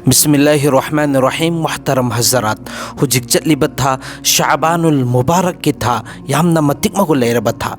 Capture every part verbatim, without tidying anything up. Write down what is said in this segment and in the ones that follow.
ꯕꯤꯁꯃꯤꯜꯂꯥꯍꯤꯔ ꯔꯍꯃꯥꯅꯤꯔ ꯔꯍꯤꯝ꯫ ꯃꯨꯍꯇꯔꯝ ꯍꯖꯔꯥꯠ, ꯍꯧꯖꯤꯛ ꯆꯠꯂꯤꯕ ꯊꯥ ꯁꯥꯕꯥꯅꯨꯜ ꯃꯨꯕꯥꯔꯛꯀꯤ ꯊꯥ, ꯌꯥꯝꯅ ꯃꯇꯤꯛ ꯃꯒꯨꯟ ꯂꯩꯔꯕ ꯊꯥ꯫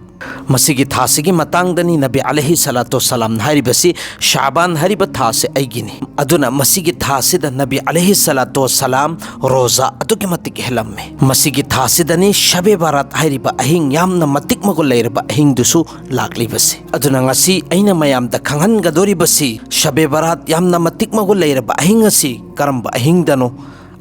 ꯃꯁꯤꯒꯤ ꯊꯥꯁꯤꯒꯤ ꯃꯇꯥꯡꯗꯅꯤ ꯅꯕꯤ ꯑꯂꯩꯍꯤ ꯁꯂꯥꯇꯨ ꯁꯂꯥꯝ ꯍꯥꯏꯔꯤꯕꯁꯤ, ꯁꯥꯕꯥꯟ ꯍꯥꯏꯔꯤꯕ ꯊꯥꯁꯤ ꯑꯩꯒꯤꯅꯤ꯫ ꯑꯗꯨꯅ ꯃꯁꯤꯒꯤ ꯊꯥꯁꯤꯗ ꯅꯕꯤ ꯑꯂꯩꯍꯤ ꯁꯂꯥꯇꯨ ꯁꯂꯥꯝ ꯔꯣꯖꯥ ꯑꯗꯨꯛꯀꯤ ꯃꯇꯤꯛ ꯍꯦꯜꯂꯝꯃꯤ꯫ ꯃꯁꯤꯒꯤ ꯊꯥꯁꯤꯗꯅꯤ ꯁꯕꯦ ꯕꯔꯥꯠ ꯍꯥꯏꯔꯤꯕ ꯑꯍꯤꯡ, ꯌꯥꯝꯅ ꯃꯇꯤꯛ ꯃꯒꯨꯟ ꯂꯩꯔꯕ ꯑꯍꯤꯡꯗꯨꯁꯨ ꯂꯥꯛꯂꯤꯕꯁꯤ꯫ ꯑꯗꯨꯅ ꯉꯁꯤ ꯑꯩꯅ ꯃꯌꯥꯝꯗ ꯈꯪꯍꯟꯒꯗꯧꯔꯤꯕꯁꯤ, ꯁꯕꯦ ꯕꯔꯥꯠ ꯌꯥꯝꯅ ꯃꯇꯤꯛ ꯃꯒꯨꯟ ꯂꯩꯔꯕ ꯑꯍꯤꯡ ꯑꯁꯤ ꯀꯔꯝꯕ ꯑꯍꯤꯡꯗꯅꯣ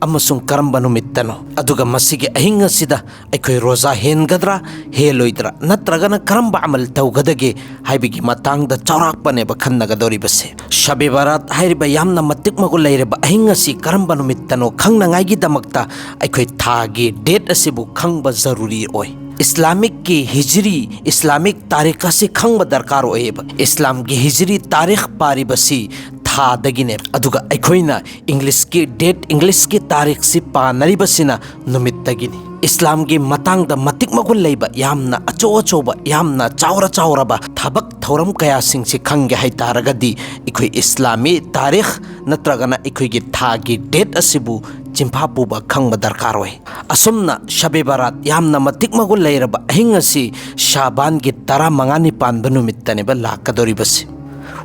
ꯑꯃꯁꯨꯡ ꯀꯔꯝꯕ ꯅꯨꯃꯤꯠꯇꯅꯣ, ꯑꯗꯨꯒ ꯃꯁꯤꯒꯤ ꯑꯍꯤꯡ ꯑꯁꯤꯗ ꯑꯩꯈꯣꯏ ꯔꯣꯖꯥ ꯍꯦꯟꯒꯗ꯭ꯔꯥ, ꯍꯦꯜꯂꯣꯏꯗ꯭ꯔꯥ, ꯅꯠꯇ꯭ꯔꯒꯅ ꯀꯔꯝꯕ ꯑꯃꯜ ꯇꯧꯒꯗꯒꯦ ꯍꯥꯏꯕꯒꯤ ꯃꯇꯥꯡꯗ ꯆꯥꯎꯔꯥꯛꯄꯅꯦꯕ ꯈꯟꯅꯒꯗꯧꯔꯤꯕꯁꯦ꯫ ꯁꯕꯦ ꯕꯔꯥꯠ ꯍꯥꯏꯔꯤꯕ ꯌꯥꯝꯅ ꯃꯇꯤꯛ ꯃꯒꯨꯟ ꯂꯩꯔꯕ ꯑꯍꯤꯡ ꯑꯁꯤ ꯀꯔꯝꯕ ꯅꯨꯃꯤꯠꯇꯅꯣ ꯈꯪꯅꯉꯥꯏꯒꯤꯗꯃꯛꯇ ꯑꯩꯈꯣꯏ ꯊꯥꯒꯤ ꯗꯦꯠ ꯑꯁꯤꯕꯨ ꯈꯪꯕ ꯖꯔꯨꯔꯤ ꯑꯣꯏ꯫ ꯏꯁꯂꯥꯃꯤꯛꯀꯤ ꯍꯤꯖ꯭ꯔꯤ, ꯏꯁꯂꯥꯃꯤꯛ ꯇꯥꯔꯤꯈ ꯑꯁꯤ ꯈꯪꯕ ꯗꯔꯀꯥꯔ ꯑꯣꯏꯌꯦꯕ꯫ ꯏꯁꯂꯥꯝꯒꯤ ꯍꯤꯖ꯭ꯔꯤ ꯇꯥꯔꯤꯈ ꯄꯥꯔꯤꯕꯁꯤ ꯊꯥꯗꯒꯤꯅꯦ, ꯑꯗꯨꯒ ꯑꯩꯈꯣꯏꯅ ꯏꯪꯂꯤꯁꯀꯤ ꯗꯦꯠ, ꯏꯪꯂꯤꯁꯀꯤ ꯇꯥꯔꯤꯈꯁꯤ ꯄꯥꯅꯔꯤꯕꯁꯤꯅ ꯅꯨꯃꯤꯠꯇꯒꯤꯅꯤ꯫ ꯏꯁꯂꯥꯝꯒꯤ ꯃꯇꯥꯡꯗ ꯃꯇꯤꯛ ꯃꯒꯨꯟ ꯂꯩꯕ, ꯌꯥꯝꯅ ꯑꯆꯧ ꯑꯆꯧꯕ, ꯌꯥꯝꯅ ꯆꯥꯎꯔ ꯆꯥꯎꯔꯕ ꯊꯕꯛ ꯊꯧꯔꯝ ꯀꯌꯥꯁꯤꯡꯁꯤ ꯈꯪꯒꯦ ꯍꯥꯏ ꯇꯥꯔꯒꯗꯤ, ꯑꯩꯈꯣꯏ ꯏꯁꯂꯥꯃꯤ ꯇꯥꯔꯤꯈ ꯅꯠꯇ꯭ꯔꯒꯅ ꯑꯩꯈꯣꯏꯒꯤ ꯊꯥꯒꯤ ꯗꯦꯠ ꯑꯁꯤꯕꯨ ꯆꯤꯟꯐꯥ ꯄꯨꯕ ꯈꯪꯕ ꯗꯔꯀꯥꯔ ꯑꯣꯏ꯫ ꯑꯁꯨꯝꯅ ꯁꯕꯦ ꯕꯔꯥꯠ ꯌꯥꯝꯅ ꯃꯇꯤꯛ ꯃꯒꯨꯟ ꯂꯩꯔꯕ ꯑꯍꯤꯡ ꯑꯁꯤ ꯁꯥꯕꯥꯟꯒꯤ ꯇꯔꯥꯃꯉꯥꯅꯤ ꯄꯥꯟꯕ ꯅꯨꯃꯤꯠꯇꯅꯦꯕ ꯂꯥꯛꯀꯗꯧꯔꯤꯕꯁꯤ꯫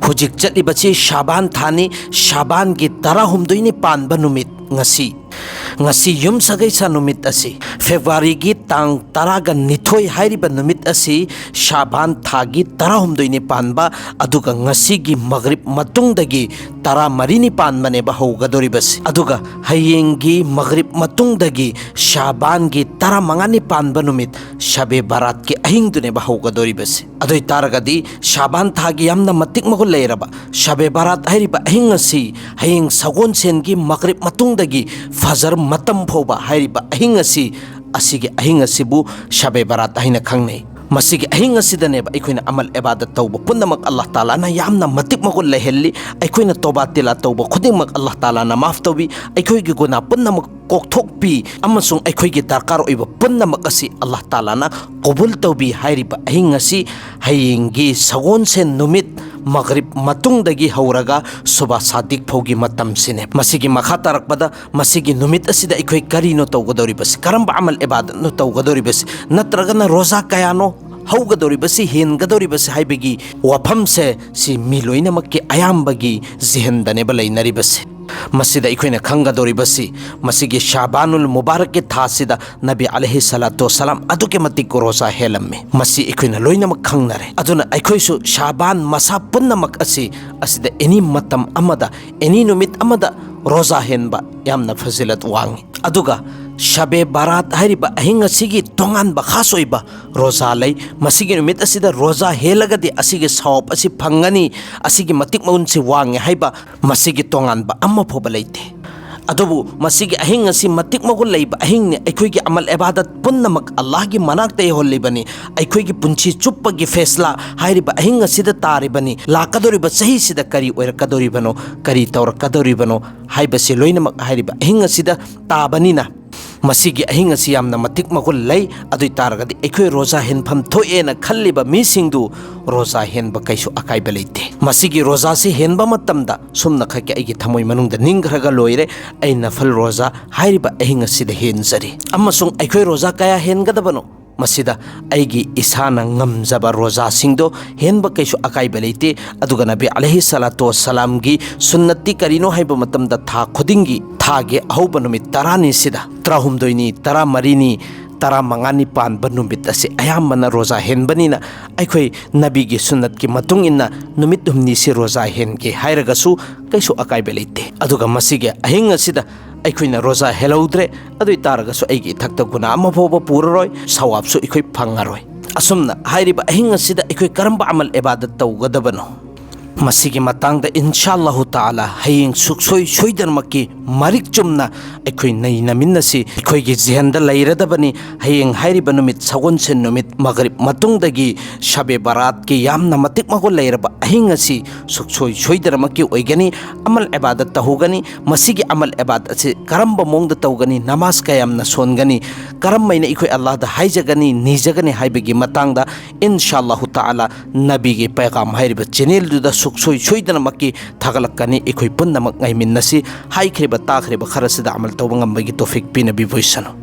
ꯍꯧꯖꯤꯛ ꯆꯠꯂꯤꯕꯁꯤ ꯁꯥꯕꯥꯟ ꯊꯥꯅꯤ, ꯁꯥꯕꯥꯟꯒꯤ ꯇꯔꯥꯍꯨꯝꯗꯣꯏꯅꯤ ꯄꯥꯟꯕ ꯅꯨꯃꯤꯠ ꯉꯁꯤ꯫ ꯉꯁꯤ ꯌꯨꯝꯁꯀꯩꯁ ꯅꯨꯃꯤꯠ ꯑꯁꯤ, ꯐꯦꯕ꯭ꯔꯨꯋꯥꯔꯤꯒꯤ ꯇꯥꯡ ꯇꯔꯥꯒ ꯅꯤꯊꯣꯏ ꯍꯥꯏꯔꯤꯕ ꯅꯨꯃꯤꯠ ꯑꯁꯤ ꯁꯥꯕꯥꯟ ꯊꯥꯒꯤ ꯇꯔꯥꯍꯨꯝꯗꯣꯏꯅꯤ ꯄꯥꯟꯕ, ꯑꯗꯨꯒ ꯉꯁꯤꯒꯤ ꯃꯒ꯭ꯔꯤꯕ ꯃꯇꯨꯡꯗꯒꯤ ꯇꯔꯥꯃꯔꯤꯅꯤ ꯄꯥꯟꯕꯅꯦꯕ ꯍꯧꯒꯗꯧꯔꯤꯕꯁꯤ꯫ ꯑꯗꯨꯒ ꯍꯌꯦꯡꯒꯤ ꯃꯒ꯭ꯔꯤꯕ ꯃꯇꯨꯡꯗꯒꯤ ꯁꯥꯕꯥꯟꯒꯤ ꯇꯔꯥꯃꯉꯥꯅꯤ ꯄꯥꯟꯕ ꯅꯨꯃꯤꯠ ꯁꯕꯦ ꯕꯔꯥꯠꯀꯤ ꯑꯍꯤꯡꯗꯨꯅꯦꯕ ꯍꯧꯒꯗꯧꯔꯤꯕꯁꯤ꯫ ꯑꯗꯨ ꯑꯣꯏ ꯇꯥꯔꯒꯗꯤ ꯁꯥꯕꯥꯟ ꯊꯥꯒꯤ ꯌꯥꯝꯅ ꯃꯇꯤꯛ ꯃꯒꯨꯟ ꯂꯩꯔꯕ ꯁꯕꯦ ꯕꯔꯥꯠ ꯍꯥꯏꯔꯤꯕ ꯑꯍꯤꯡ ꯑꯁꯤ ꯍꯌꯦꯡ ꯁꯒꯣꯜꯁꯦꯟꯒꯤ ꯃꯒ꯭ꯔꯤꯕ ꯃꯇꯨꯡꯗꯒꯤ ꯐꯖꯔ ꯃꯇꯝ ꯐꯥꯎꯕ ꯍꯥꯏꯔꯤꯕ ꯑꯍꯤꯡ ꯑꯁꯤ, ꯑꯁꯤꯒꯤ ꯑꯍꯤꯡ ꯑꯁꯤꯕꯨ ꯁꯕꯦ ꯕꯔꯥꯠ ꯍꯥꯏꯅ ꯈꯪꯅꯩ꯫ ꯃꯁꯤꯒꯤ ꯑꯍꯤꯡ ꯑꯁꯤꯗꯅꯦꯕ ꯑꯩꯈꯣꯏꯅ ꯑꯃꯜ ꯑꯦꯕꯥꯗꯠ ꯇꯧꯕ ꯄꯨꯝꯅꯃꯛ ꯑꯜꯂꯥꯍ ꯇꯥꯂꯥꯅ ꯌꯥꯝꯅ ꯃꯇꯤꯛ ꯃꯒꯨꯟ ꯂꯩꯍꯜꯂꯤ꯫ ꯑꯩꯈꯣꯏꯅ ꯇꯣꯕꯥ ꯇꯤꯂꯥ ꯇꯧꯕ ꯈꯨꯗꯤꯡꯃꯛ ꯑꯜꯂꯥꯍ ꯇꯥꯂꯥꯅ ꯃꯥꯐ ꯇꯧꯕꯤ, ꯑꯩꯈꯣꯏꯒꯤ ꯒꯨꯅꯥ ꯄꯨꯝꯅꯃꯛ ꯀꯣꯛꯊꯣꯛꯄꯤ, ꯑꯃꯁꯨꯡ ꯑꯩꯈꯣꯏꯒꯤ ꯗꯔꯀꯥꯔ ꯑꯣꯏꯕ ꯄꯨꯝꯅꯃꯛ ꯑꯁꯤ ꯑꯜꯂꯥꯍ ꯇꯥꯂꯥꯅ ꯀꯕꯨꯜ ꯇꯧꯕꯤ꯫ ꯍꯥꯏꯔꯤꯕ ꯑꯍꯤꯡ ꯑꯁꯤ ꯍꯌꯦꯡꯒꯤ ꯁꯒꯣꯜꯁꯦꯟ ꯅꯨꯃꯤꯠ ꯃꯒꯔꯤꯕ ꯃꯇꯨꯡꯗꯒꯤ ꯍꯧꯔꯒ ꯁꯨꯕꯥ ꯁꯥꯗꯤꯛ ꯐꯥꯎꯒꯤ ꯃꯇꯝꯁꯤꯅꯦ꯫ ꯃꯁꯤꯒꯤ ꯃꯈꯥ ꯇꯥꯔꯛꯄꯗ ꯃꯁꯤꯒꯤ ꯅꯨꯃꯤꯠ ꯑꯁꯤꯗ ꯑꯩꯈꯣꯏ ꯀꯔꯤꯅꯣ ꯇꯧꯒꯗꯧꯔꯤꯕꯁꯤ, ꯀꯔꯝꯕ ꯑꯃꯜ ꯏꯕꯥꯗꯠꯅꯣ ꯇꯧꯒꯗꯧꯔꯤꯕꯁꯤ, ꯅꯠꯇ꯭ꯔꯒꯅ ꯔꯣꯖꯥ ꯀꯌꯥꯅꯣ ꯍꯧꯒꯗꯧꯔꯤꯕꯁꯤ, ꯍꯦꯟꯒꯗꯧꯔꯤꯕꯁꯤ ꯍꯥꯏꯕꯒꯤ ꯋꯥꯐꯝꯁꯦ ꯁꯤ ꯃꯤ ꯂꯣꯏꯅꯃꯛꯀꯤ ꯑꯌꯥꯝꯕꯒꯤ ꯖꯤꯍꯟꯗꯅꯦꯕ ꯂꯩꯅꯔꯤꯕꯁꯦ꯫ ꯃꯁꯤꯗ ꯑꯩꯈꯣꯏꯅ ꯈꯪꯒꯗꯧꯔꯤꯕꯁꯤ, ꯃꯁꯤꯒꯤ ꯁꯥꯕꯥꯅꯨꯜ ꯃꯨꯕꯥꯔꯛꯀꯤ ꯊꯥꯁꯤꯗ ꯅꯕꯤ ꯑꯂꯩꯍꯤ ꯁꯂꯥꯇꯨ ꯋꯁꯁꯂꯥꯝ ꯑꯗꯨꯛꯀꯤ ꯃꯇꯤꯛ ꯔꯣꯖꯥ ꯍꯦꯜꯂꯝꯃꯤ꯫ ꯃꯁꯤ ꯑꯩꯈꯣꯏꯅ ꯂꯣꯏꯅꯃꯛ ꯈꯪꯅꯔꯦ꯫ ꯑꯗꯨꯅ ꯑꯩꯈꯣꯏꯁꯨ ꯁꯥꯕꯥꯟ ꯃꯁꯥ ꯄꯨꯝꯅꯃꯛ ꯑꯁꯤ ꯑꯁꯤꯗ ꯑꯦꯅꯤ ꯃꯇꯝ ꯑꯃꯗ, ꯑꯦꯅꯤ ꯅꯨꯃꯤꯠ ꯑꯃꯗ ꯔꯣꯖꯥ ꯍꯦꯟꯕ ꯌꯥꯝꯅ ꯐꯖꯤꯂꯠ ꯋꯥꯡꯉꯤ꯫ ꯑꯗꯨꯒ ꯁꯕꯦ ꯕꯔꯥꯠ ꯍꯥꯏꯔꯤꯕ ꯑꯍꯤꯡ ꯑꯁꯤꯒꯤ ꯇꯣꯉꯥꯟꯕ ꯈꯥꯁ ꯑꯣꯏꯕ ꯔꯣꯖꯥ ꯂꯩ꯫ ꯃꯁꯤꯒꯤ ꯅꯨꯃꯤꯠ ꯑꯁꯤꯗ ꯔꯣꯖꯥ ꯍꯦꯜꯂꯒꯗꯤ ꯑꯁꯤꯒꯤ ꯁꯋꯥꯕ ꯑꯁꯤ ꯐꯪꯒꯅꯤ, ꯑꯁꯤꯒꯤ ꯃꯇꯤꯛ ꯃꯒꯨꯟꯁꯤ ꯋꯥꯡꯉꯤ ꯍꯥꯏꯕ ꯃꯁꯤꯒꯤ ꯇꯣꯉꯥꯟꯕ ꯑꯃ ꯐꯥꯎꯕ ꯂꯩꯇꯦ꯫ ꯑꯗꯨꯕꯨ ꯃꯁꯤꯒꯤ ꯑꯍꯤꯡ ꯑꯁꯤ ꯃꯇꯤꯛ ꯃꯒꯨꯟ ꯂꯩꯕ ꯑꯍꯤꯡꯅꯤ꯫ ꯑꯩꯈꯣꯏꯒꯤ ꯑꯃꯜ ꯏꯕꯥꯗꯠ ꯄꯨꯝꯅꯃꯛ ꯑꯜꯂꯥꯍꯒꯤ ꯃꯅꯥꯛꯇ ꯌꯧꯍꯜꯂꯤꯕꯅꯤ꯫ ꯑꯩꯈꯣꯏꯒꯤ ꯄꯨꯟꯁꯤ ꯆꯨꯞꯄꯒꯤ ꯐꯦꯁꯂꯥ ꯍꯥꯏꯔꯤꯕ ꯑꯍꯤꯡ ꯑꯁꯤꯗ ꯇꯥꯔꯤꯕꯅꯤ꯫ ꯂꯥꯛꯀꯗꯧꯔꯤꯕ ꯆꯍꯤꯁꯤꯗ ꯀꯔꯤ ꯑꯣꯏꯔꯛꯀꯗꯧꯔꯤꯕꯅꯣ, ꯀꯔꯤ ꯇꯧꯔꯛꯀꯗꯧꯔꯤꯕꯅꯣ ꯍꯥꯏꯕꯁꯤ ꯂꯣꯏꯅꯃꯛ ꯍꯥꯏꯔꯤꯕ ꯑꯍꯤꯡ ꯑꯁꯤꯗ ꯇꯥꯕꯅꯤꯅ, ꯃꯁꯤꯒꯤ ꯑꯍꯤꯡ ꯑꯁꯤ ꯌꯥꯝꯅ ꯃꯇꯤꯛ ꯃꯒꯨꯟ ꯂꯩ꯫ ꯑꯗꯨ ꯑꯣꯏ ꯇꯥꯔꯒꯗꯤ ꯑꯩꯈꯣꯏ ꯔꯣꯖꯥ ꯍꯦꯟꯐꯝ ꯊꯣꯛꯑꯦꯅ ꯈꯜꯂꯤꯕ ꯃꯤꯁꯤꯡꯗꯨ ꯔꯣꯖꯥ ꯍꯦꯟꯕ ꯀꯩꯁꯨ ꯑꯀꯥꯏꯕ ꯂꯩꯇꯦ꯫ ꯃꯁꯤꯒꯤ ꯔꯣꯖꯥꯁꯤ ꯍꯦꯟꯕ ꯃꯇꯝꯗ ꯁꯨꯝꯅꯈꯛꯀꯤ ꯑꯩꯒꯤ ꯊꯃꯣꯏ ꯃꯅꯨꯡꯗ ꯅꯤꯡꯈ꯭ꯔꯒ ꯂꯣꯏꯔꯦ, ꯑꯩ ꯅꯐꯜ ꯔꯣꯖꯥ ꯍꯥꯏꯔꯤꯕ ꯑꯍꯤꯡ ꯑꯁꯤꯗ ꯍꯦꯟꯖꯔꯤ꯫ ꯑꯃꯁꯨꯡ ꯑꯩꯈꯣꯏ ꯔꯣꯖꯥ ꯀꯌꯥ ꯍꯦꯟꯒꯗꯕꯅꯣ? ꯃꯁꯤꯗ ꯑꯩꯒꯤ ꯏꯁꯥꯅ ꯉꯝꯖꯕ ꯔꯣꯖꯥꯁꯤꯡꯗꯣ ꯍꯦꯟꯕ ꯀꯩꯁꯨ ꯑꯀꯥꯏꯕ ꯂꯩꯇꯦ꯫ ꯑꯗꯨꯒ ꯅꯕꯤ ꯑꯂꯩꯍꯤ ꯁꯂꯥꯇꯨ ꯋꯁꯁꯂꯥꯝꯒꯤ ꯁꯨꯟꯅꯠꯇꯤ ꯀꯔꯤꯅꯣ ꯍꯥꯏꯕ ꯃꯇꯝꯗ, ꯊꯥ ꯈꯨꯗꯤꯡꯒꯤ ꯊꯥꯒꯤ ꯑꯍꯧꯕ ꯅꯨꯃꯤꯠ ꯇꯔꯥꯅꯤꯁꯤꯗ, ꯇꯔꯥꯍꯨꯝꯗꯣꯏꯅꯤ, ꯇꯔꯥꯃꯔꯤꯅꯤ, ꯇꯔꯥꯃꯉꯥꯅꯤ ꯄꯥꯟꯕ ꯅꯨꯃꯤꯠ ꯑꯁꯤ ꯑꯌꯥꯝꯕꯅ ꯔꯣꯖꯥ ꯍꯦꯟꯕꯅꯤꯅ, ꯑꯩꯈꯣꯏ ꯅꯕꯤꯒꯤ ꯁꯨꯟꯅꯠꯀꯤ ꯃꯇꯨꯡ ꯏꯟꯅ ꯅꯨꯃꯤꯠ ꯍꯨꯝꯅꯤꯁꯤ ꯔꯣꯖꯥ ꯍꯦꯟꯒꯦ ꯍꯥꯏꯔꯒꯁꯨ ꯀꯩꯁꯨ ꯑꯀꯥꯏꯕ ꯂꯩꯇꯦ꯫ ꯑꯗꯨꯒ ꯃꯁꯤꯒꯤ ꯑꯍꯤꯡ ꯑꯁꯤꯗ ꯑꯩꯈꯣꯏꯅ ꯔꯣꯖꯥ ꯍꯦꯜꯍꯧꯗ꯭ꯔꯦ, ꯑꯗꯨ ꯑꯣꯏ ꯇꯥꯔꯒꯁꯨ ꯑꯩꯒꯤ ꯏꯊꯛꯇ ꯒꯨꯅꯥ ꯑꯃ ꯐꯥꯎꯕ ꯄꯨꯔꯔꯣꯏ, ꯁꯋꯥꯕꯁꯨ ꯑꯩꯈꯣꯏ ꯐꯪꯉꯔꯣꯏ꯫ ꯑꯁꯨꯝꯅ ꯍꯥꯏꯔꯤꯕ ꯑꯍꯤꯡ ꯑꯁꯤꯗ ꯑꯩꯈꯣꯏ ꯀꯔꯝꯕ ꯑꯃꯜ ꯏꯕꯥꯗꯠ ꯇꯧꯒꯗꯕꯅꯣ? ꯃꯁꯤꯒꯤ ꯃꯇꯥꯡꯗ ꯏꯟꯁꯥ ꯑꯜꯂꯥꯍꯨ ꯇꯥꯂꯥ ꯍꯌꯦꯡ ꯁꯨꯛꯁꯣꯏ ꯁꯣꯏꯗꯅꯃꯛꯀꯤ ꯃꯔꯤꯛ ꯆꯨꯝꯅ ꯑꯩꯈꯣꯏ ꯅꯩꯅꯃꯤꯟꯅꯁꯤ꯫ ꯑꯩꯈꯣꯏꯒꯤ ꯖꯤꯍꯟꯗ ꯂꯩꯔꯗꯕꯅꯤ꯫ ꯍꯌꯦꯡ ꯍꯥꯏꯔꯤꯕ ꯅꯨꯃꯤꯠ ꯁꯒꯣꯜꯁꯦꯟ ꯅꯨꯃꯤꯠ ꯃꯒꯔꯤꯕ ꯃꯇꯨꯡꯗꯒꯤ ꯁꯕꯦ ꯕꯔꯥꯠꯀꯤ ꯌꯥꯝꯅ ꯃꯇꯤꯛ ꯃꯒꯨꯟ ꯂꯩꯔꯕ ꯑꯍꯤꯡ ꯑꯁꯤ ꯁꯨꯛꯁꯣꯏ ꯁꯣꯏꯗꯅꯃꯛꯀꯤ ꯑꯣꯏꯒꯅꯤ꯫ ꯑꯃꯜ ꯑꯦꯕꯥꯗꯠ ꯇꯧꯍꯧꯒꯅꯤ꯫ ꯃꯁꯤꯒꯤ ꯑꯃꯜ ꯑꯦꯕꯥꯗꯠ ꯑꯁꯤ ꯀꯔꯝꯕ ꯃꯑꯣꯡꯗ ꯇꯧꯒꯅꯤ, ꯅꯃꯥꯖ ꯀꯌꯥꯝꯅ ꯁꯣꯟꯒꯅꯤ, ꯀꯔꯝꯃꯥꯏꯅ ꯑꯩꯈꯣꯏ ꯑꯜꯂꯥꯍꯗ ꯍꯥꯏꯖꯒꯅꯤ, ꯅꯤꯖꯒꯅꯤ ꯍꯥꯏꯕꯒꯤ ꯃꯇꯥꯡꯗ ꯏꯟꯁꯥ ꯑꯜꯂꯥꯍꯨ ꯇꯥꯂꯥ ꯅꯕꯤꯒꯤ ꯄꯩꯒꯥꯝ ꯍꯥꯏꯔꯤꯕ ꯆꯦꯅꯦꯜꯗꯨꯗ ꯁꯨꯛꯁꯣꯏ ꯁꯣꯏꯗꯅꯃꯛꯀꯤ ꯊꯥꯒꯠꯂꯛꯀꯅꯤ꯫ ꯑꯩꯈꯣꯏ ꯄꯨꯝꯅꯃꯛ ꯉꯥꯏꯃꯤꯟꯅꯁꯤ꯫ ꯍꯥꯏꯈ꯭ꯔꯤꯕ ꯇꯥꯈ꯭ꯔꯤꯕ ꯈꯔꯁꯤꯗ ꯑꯃꯜ ꯇꯧꯕ ꯉꯝꯕꯒꯤ ꯇꯣꯐꯤꯛ ꯄꯤꯅꯕꯤꯕ ꯑꯣꯏꯁꯅꯨ꯫